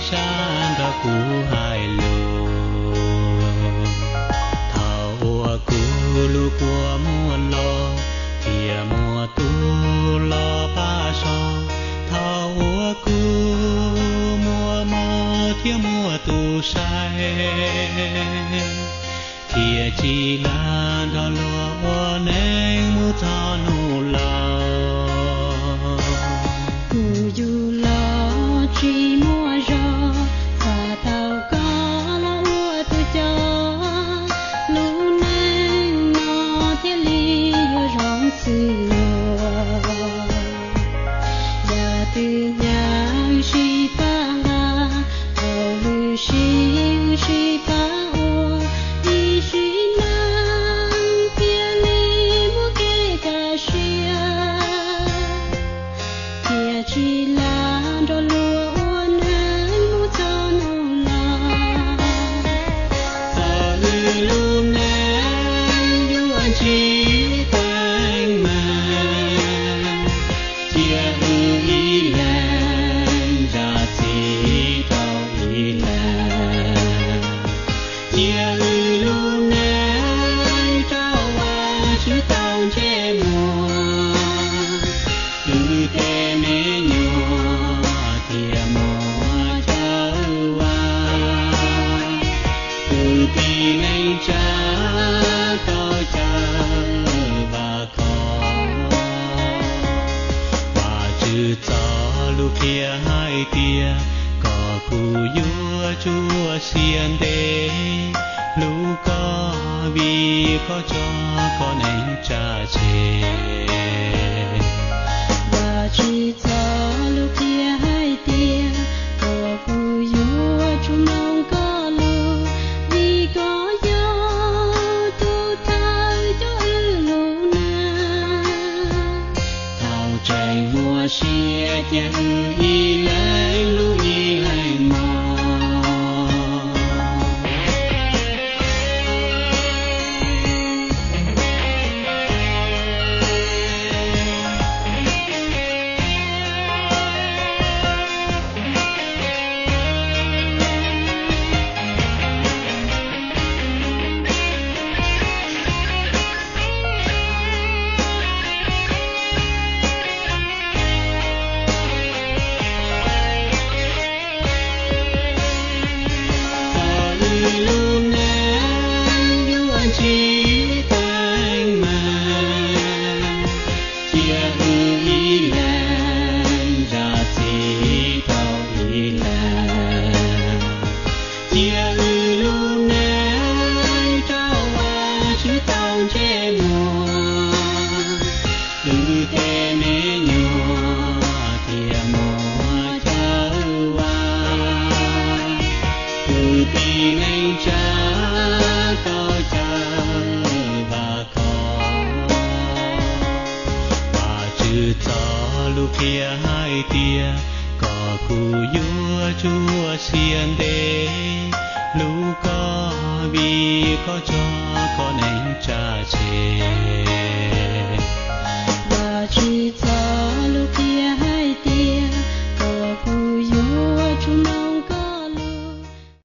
sab nrog kuv hais lus. Thaum uas kuv lub kua muag los, thiaj muaj tus los pab so. Thaum uas kuv muaj mob thiab muaj tus saib, thiaj tsis lam nrog luag ua neej mus txog hnub laus. Kuv yug los tsis muaj zog, txog tau koj los ua tus coj, lub neej no thiaj li yuav zoo xws luag. Yam twg nyam wb sib pab nqa, hauj lwm sib wb sib pab ua, ib sim neej thiaj li muaj kev kaj siab, thiaj tsis lam nrog luag ua neej mus txog hnub laus. Txawm wb lub neej yuav ntsib teeb meem, cia wb ib leeg zam txim rau ib leeg. Cia wb lub neej rau Vajtswv tau ntsej muag, wb tej me nyuam thiaj muaj chaw vaj, wb tib neeg tsa tau chaw vaj khov. Vajtswv txoj lus qhia hais tias, kom kuv yuav tsum ua siab ntev hlub koj, vim koj tso koj neeg tsa tseg. Vajtswv txoj lus qhia hais tias, kom kuv yuav tsum mloog koj lus, vim koj yog tus thawj coj wb lub neej. Thaum tseem muaj sia cia wb ib leeg hlub ib leeg mog. Txawm wb lub neej yuav ntsib teeb meem, cia wb ib leeg zam txim rau ib leeg. Cia wb lub neej rau Vajtswv tau ntsej muag, wb tej me nyuam thiaj muaj chaw vaj, wb tib neeg tsa tau chaw vaj khov. Vajtswv txoj lus qhia hais tias, kom kuv yuav tsum ua siab ntev hlub koj, vim koj tso koj neeg tsa tseg.